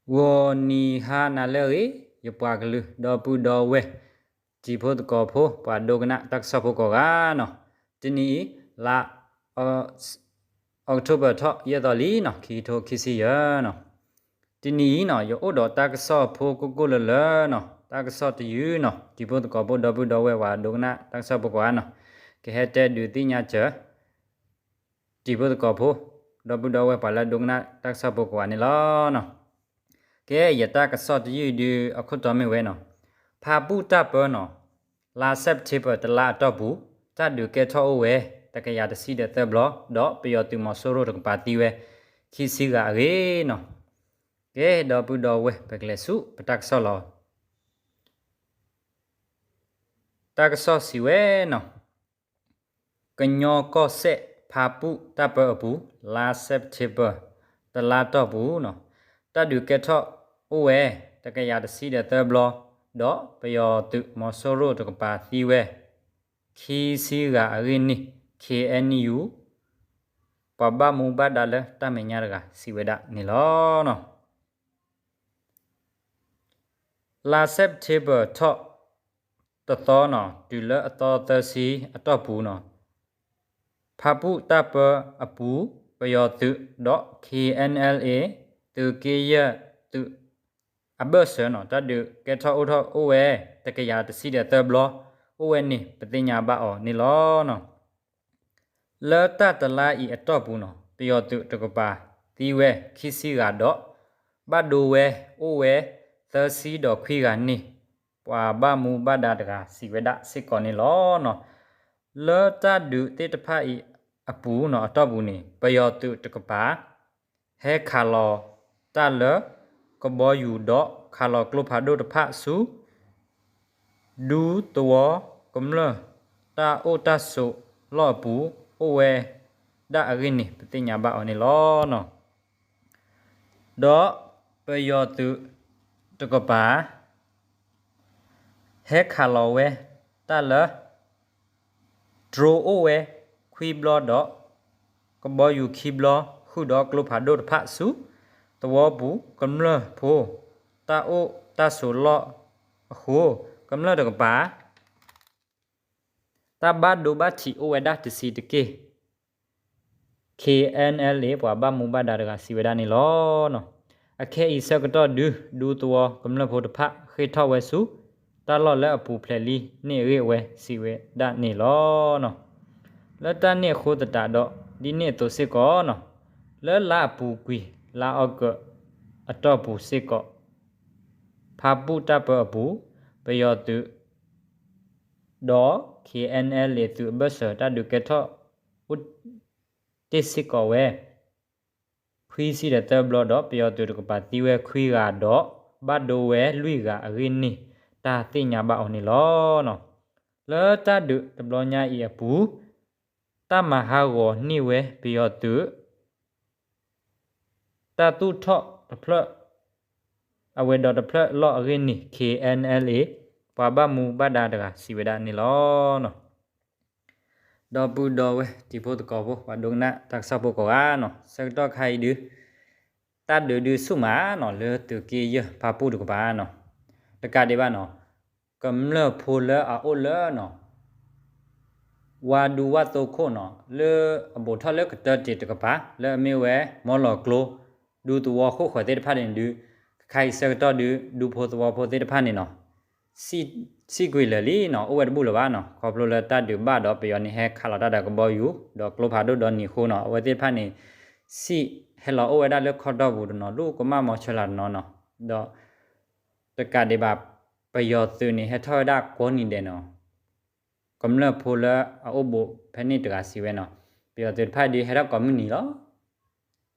ဂီၤနံၤဟါနၤလၢအဂ့ၤ, ယပှၤကလုာ် ဒီပုၢ်ဒီဝဲၢ် တံၤဖိသကိးဖိ ပှၤဒိကနၣ်တၢ်ကစီၣ်ဖိကိးဂၤနီၤ, တနံၤအံၤ လါ October ထီၣ်ယဲၢ်သီလံနီၤ, ခံကထိခံဆံယဲၢ်နီၤ. တနံၤအံၤနီၤ ယအိၣ်ဒီးတၢ်ကစီၣ်ဖိကိၢ်ကိၢ်လၢလၢနီၤ, တၢ်ကစီၣ်တယုၢ်နီၤ, တံၤဖိသကိးဖိ ဒီပုၢ်ဒီဝဲၢ် ပှၤဒိကနၣ်တၢ်ကစီၣ်ဖိကိးဂၤနီၤ, ကဟဲတဲဒုးသ့ၣ်ညါစၢၤ တံၤဖိသကိးဖိ ဒီပုၢ်ဒီဝဲၢ် ပှၤလၢဒိကနၣ်တၢ်ကစီၣ်ဖိကိးဂၤန့ၣ်လီၤ. ကဲ ယတၢ်ကစီၣ်တယုၢ်ဒုး အခိၣ်တီမ့ၢ်ဝဲနီၤ, ဖၣ်ပူၣ်တၢ်ပၢနီၤ, လါ September တလါအတီၢ်ပူၤ တၢ်ဒုးကဲထီၣ်အိၣ်ဝဲ တကယၤတဆံဒီးသၢဘျီ, ဒီးပယီၤသုးမီၤစိရိၤတကပၤသံဝဲ ခံဆံဂၤအဂ့ၢ်နီၤ. ကဲ ဒီပုၢ်ဒီဝဲၢ် ပကလဲၤဆူပတၢ်ကစီၣ်လီၤ. တၢ်ကစီၣ်စံးဝဲနီၤ, ကညီကီၢ်စဲၣ် ဖၣ်ပူၣ်တၢ်ပၢအပူၤ လါ September တလါတီၢ်ပူၤနီၤ, တၢ်ဒုးကဲထီၣ်အိၣ်ဝဲ တကယၤတဆံဒီးသၢဘျီ, ဒီးပယီၤသုးမီၤစိရိၤတကပၤသံဝဲ ခံဆံဂၤအဂ့ၢ်န့ၣ် K N U ပှၤဘၣ်မူဘၣ်ဒါလၢတၢ်မဲာ်ညါတဂၤ စံးဝဲဒၣ်န့ၣ်လီၤ. လါ September ထီၣ်တသီနီၤ, တုၤလၢအသီသၢဆံအတီၢ်ပူၤနီၤ, ဖၣ်ပူၣ်တၢ်ပၢအပူၤ ပယီၤသုးဒီး K N L A သုးက့ယဲၢ်သုးအဘၢၣ်စၢၤနီၤ, တၢ်ဒုးကဲထီၣ်အိၣ်ထီၣ်အိၣ်ဝဲ တကယၤတဆံဒီးသၢဘျီ အိၣ်ဝဲန့ၣ် ပသ့ၣ်ညါဘၣ်အီၤန့ၣ်လီၤ. လၢတၢ်တလါအံၤအတီၢ်ပူၤနီၤ, ပယီၤသုးတကပၤသံဝဲခံဆံဂၤဒီး ဘၣ်ဒိဝဲအိၣ်ဝဲသၢဆံဒီးခွံဂၤန့ၣ် ပှၤဘၣ်မူဘၣ်ဒါတဂၤ စံးဝဲဒၣ်စ့ၢ်ကီးန့ၣ်လီၤ. လၢတၢ်ဒုးသ့ၣ်တဖၣ်အံၤအပူၤနီၤ, အတီၢ်ပူၤန့ၣ် ပယီၤသုးတကပၤ ဟဲခးလီၤတၢ်လၢ ကဘီယူၤဒီးခးလီၤကျိဖးဒိၣ်တဖၣ်ဆူ ဒူသဝီကမျၢၢ်တၢ်အိၣ်တၢ်ဆိးလီၢ်အပူၤ အိၣ်ဝဲဒၣ်အဂ့ၢ်န့ၣ် ပသ့ၣ်ညါဘၣ်အီၤန့ၣ်လီၤ. ဒီးပယီၤသုးတကပၤ ဟဲခးလီၤဝဲတၢ်လၢ drone အိၣ်ဝဲခွံဘျီဒီး ကဘီယူၤခံဘျီ ဃုာ်ဒီးကျိဖးဒိၣ်တဖၣ်ဆူ သဝီပူၤကမျၢၢ်ဖိ တၢ်အိၣ်တၢ်ဆိးလီၢ်အဃိ ကမျၢၢ်တကပၤ တၢ်ဘၣ်ဒိဘၣ်ထံးအိၣ်ဝဲဒၣ်တဆံးတက့ၢ် K N L A ပှၤဘၣ်မူဘၣ်ဒါတဂၤ စံးဝဲဒၣ်န့ၣ်လီၤ. အခဲအံၤဆၢကတီၢ်ဒုး ဒူသဝီကမျၢၢ်ဖိတဖၣ် ဃ့ၢ်ထီၣ်ဝဲဆူ တၢ်လီၢ်လၢအပူၤဖျဲးလံန့ၣ်အဂ့ၢ် အဝဲစံးဝဲဒၣ်န့ၣ်လီၤ. လၢတၢ်န့ၣ်အဃိသတးဒီး ဒ်န့ၣ်အသိးစ့ၢ်ကီးနီၤ, လၢလါအပူၤကွံာ် လါအီကူးအတီၢ်ပူၤစ့ၢ်ကီး ဖၣ်ပူၣ်တၢ်ပၢအပူၤ ပယီၤသုး ဒီး K N L A သုးအဘၢၣ်စၢၤ တၢ်ဒုးကဲထီၣ်အိၣ် တ့ၢ်စ့ၢ်ကီးဝဲ ခွံဆံဒီးသၢဘျီဒီး ပယီၤသုးတကပၤသံဝဲခွံဂၤဒီး ဘၣ်ဒိဝဲလွံၢ်ဂၤအဂ့ၢ်န့ၣ် တၢ်သ့ၣ်ညါဘၣ်အီၤန့ၣ်လီၤ. လၢတၢ်ဒုးတဘျီညါအံၤအပူၤ တၢ်မၤဟးဂီၤန့ၢ်ဝဲပယီၤသုး တၢ်သူၣ်ထီၣ်တဖျၢၣ် အဝဲဒီးတဖျၢၣ်လီၢ်အဂ့ၢ်န့ၣ် K N L A ပှၤဘၣ်မူဘၣ်ဒါတဂၤ စံးဝဲဒၣ်န့ၣ်လီၤ. ဒီပုၢ်ဒီဝဲၢ်တံၤဖိသကိးဖိ ပှၤဒိကနၣ်တၢ်ကစီၣ်ဖိကိးဂၤနီၤ, ဆၢကတီၢ်ခါအံၤဒုး တၢ်ဒုးဒုးဆူၣ်မးနီၤ လၢသုးက့ယဲၢ်ဖၣ်ပူၣ်တကပၤနီၤ, တကးဒံးဘၣ်နီၤ ကမျၢၢ်ဖိလၢအအိၣ်လၢနီၤ ဝါဒူဝါသိခိၣ်နီၤ လၢအဘူးထီၣ်လၢကတၢၢ်တ့ၢ်တကပၤ လၢအမ့ၢ်ဝဲ မီလီၤကျိ ဒူသဝီဃိၣ်ဃၢၤသ့ၣ်တဖၣ်န့ၣ်ဒုး ခါအံၤဆၢကတီၢ်ဒုး ဒူဖိသဝီဖိသ့ၣ်တဖၣ်န့ၣ်နီၤ ဆံးကွံာ်လၢာ်လံနီၤ အိၣ်ဝဲတဘူၣ်လၢၤဘၣ်နီၤ, ခီဖျိလၢတၢ်ဒုးဘၣ်ဒီး ပယီၤန့ၣ်ဟဲခးလီၤတၢ်ဒီးကဘီယူၤ ဒီးကျိဖးဒိၣ်ဒီးနံၤဃိနီၤ အဝဲသ့ၣ်တဖၣ်န့ၣ် ဆံးဟဲလီၤအိၣ်ဝဲဒၣ်လၢခီတီၢ်ပူၤတနီၤ ဒိၣ်ကမၣ်မီၤဆၢလၤတနီၤနီၤ, ဒီး တကးဒံးဘၣ် ပယီၤသုးန့ၣ် ဟဲထီၣ်ဝဲဒၣ်ကိးနံၤဒဲးနီၤ, ကမျၢၢ်ဖိလၢအအိၣ်ဘူးဖဲန့ၣ်တဂၤစံးဝဲနီၤ, ပယီၤသုးတဖၣ်ဒုးဟဲထီၣ်ကိးမုၢ်နံၤလီၤ,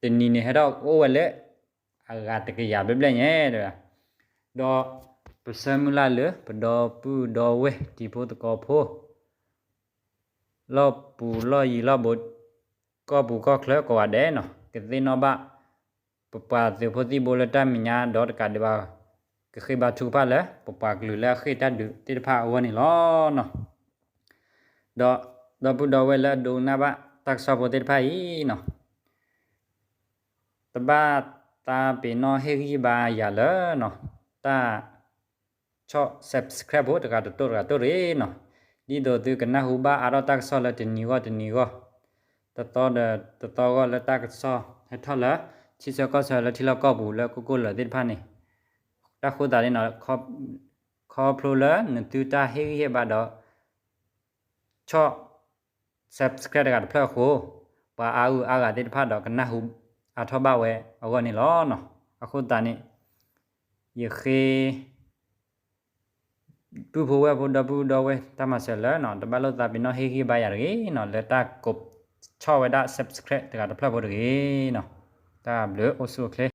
တနံၤန့ၣ်ဟဲထီၣ်အိၣ်ဝဲလၢ အဂၤတကယၤဘျဲၣ်ဘျဲၣ်ညါတဂၤ, ဒီးပဆၢမုၢ်လၢ်လၢ ပဒီပုၢ်ဒီဝဲၢ်တံၤဖိသကိးဖိ လီၢ်ပူၤလီၢ်ယံၤလီၢ်ဘူး ကီၢ်ပူၤကီၢ်ချၢကိးဂၤဒဲးနီၤ ကသ့ၣ်နီၣ်ဘၣ် ပပှၤသုးဖိသံၣ်ဘိလၢတၢ်မဲာ်ညါဒီးတကးဒံးဘၣ် ကဃ့ဘါထုကဖၣ်လၢ ပပှၤကလုာ်လၢအဃ့ၢ်တၢ်ဒုးသ့ၣ်တဖၣ်အဂီၢ်န့ၣ်လီၤ. ဒီးဒီပုၢ်ဒီဝဲၢ်လၢအဒိကနၣ်ဘၣ်တၢ်ကစီၣ်ဖိသ့ၣ်တဖၣ်အံၤနီၤ တဘၣ် သးပ့ၤနီၣ်ဟ့ၣ်ဂံၢ်ဘါယၤလၢနီၤ တၢ်ဆီၣ် subscribe ဖိတဂၤတတိၢ်တဂၤတတိၢ်တဂ့ၤနီၤ. ဒ်သိးသုကနၢ်ဟူဘၣ်အါထီၣ်တၢ်ကစီၣ်လၢတနံၤဂီၢ်တနံၤဂီၢ် တသီဒီးတသီဂီၢ်လၢတၢ်ကစီၣ်ဟဲထီၣ်လၢ ထံဆၢကီၢ်ဆၢလၢထံလီၢ်ကီၢ်ပူၤလၢကိၢ်ကိၢ်လၢာ်သ့ၣ်တဖၣ်န့ၣ် တၢ်ဃိသးန့ၣ်နီၤ ခီဖျိလၢနသုတၢ်ဟ့ၣ်ဂံၢ်ဟ့ၣ်ဘါဒီး ဆီၣ် subscribe တဂၤတဖျၢၣ်အဃိ ပှၤအါဂၤအါဂၤသ့ၣ်တဖၣ်ဒီးကနၢ်ဟူအါထီၣ်ဘၣ်ဝဲအဂီၢ်န့ၣ်လီၤနီၤ. အဃိသတးန့ၣ် ယဃ့ ပုၢ်ဖိဝဲၢ်ဖိဒီပုၢ်ဒီဝဲၢ်တၢ်မၤစၢၤလၢနီၤ တဘၣ်လိာ်သးပ့ၤနီၣ်ဟ့ၣ်ဂံၢ်ဘါယၤတဂ့ၤနီၤ လၢတၢ်ကိးဆီၣ်ဝဲဒၣ် subscribe တဂၤတဖျၢၣ်ဖိတဂ့ၤနီၤ. တၢ်ဘျုးအိၣ်ဆူၣ်အိၣ်ချ့